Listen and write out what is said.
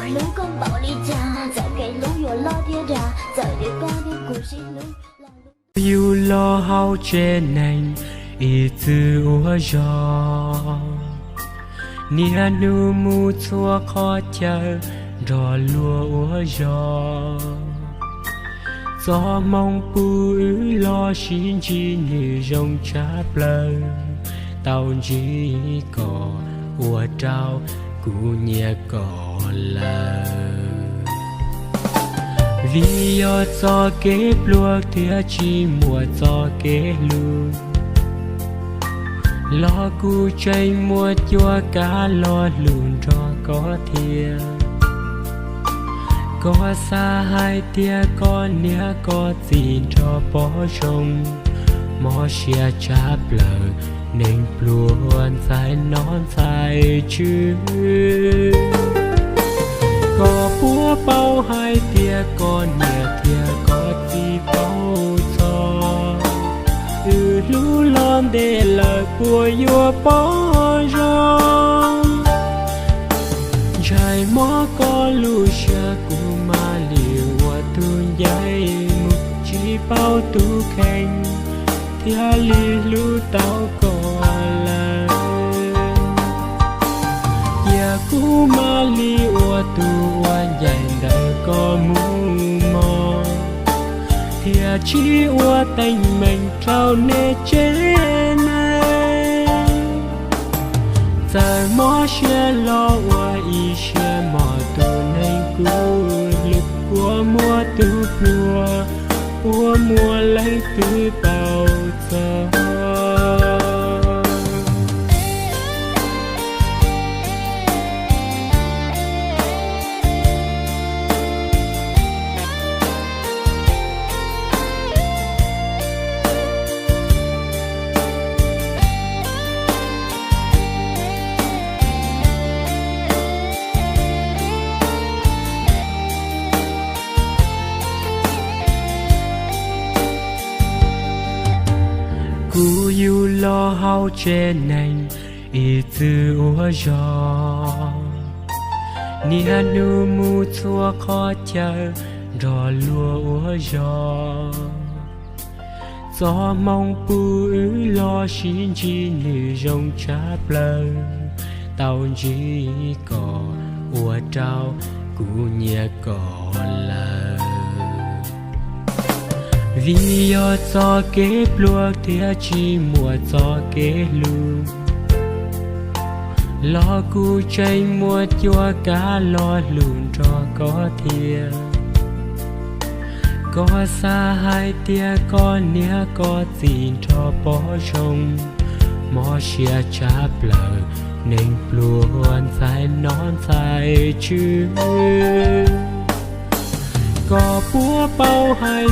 Hlub koj npaum li cas, txawm kev hlub yuav loj thiab dag, txawm tias koj thiab kuv sib hlub los lub. Yus los hauv tsev neeg ib txwm ua zog, niaj hnub mus txhua qhov chaw nrog luag ua zog. Txoj hmoov puag wb los sib ntsib nws zoo tshaj plaws, tau ntsib koj ua rau kuv nyiam koj lawm. Vim yog txoj kev pluag thiaj tsis muaj txoj kev hlub, los kuv tseem muaj cuab kav lo lus nrog koj thiab. Koj xav hais tias koj niam koj txiv nrog pog zoo, mob siab tshaj plaws neeg pluag ntxhais nom ntxhais tswv. Koj puas paub hais tias koj niam thiab koj txiv paub txog, wb hlub los ntev lawm puas yuav pom zoo? Ntshai mob koj lub siab kuv mam li ua tus ncaim mus tsis paub tus kheej, thiaj li hlub tau koj lawm. Cia kuv mam li ua tus ua ncaim ntawm koj mus mog, thiaj tsis ua teeb meem rau nej tsev neeg. Txawm mob siab los ua ib siab mog tus neeg kuv hlub, kua muag tus pluag ua muaj leej twg paub txog. Kuv yug los hauv tsev neeg ib txwm ua zog, niaj hnub mus txhua qhov chaw nrog luag ua zog. Txoj hmoov puag wb los sib ntsib nws zoo tshaj plaws, tau ntsib koj ua rau kuv nyiam koj lawm. Vim yog txoj kev pluag thiaj tsis muaj txoj kev hlub, los kuv tseem muaj cuab kav lo lus nrog koj thiab. Koj xav hais tias koj niam koj txiv nrog pog zoo, mob siab tshaj plaws neeg pluag ntxhais nom ntxhais tswv. Koj puas paub hais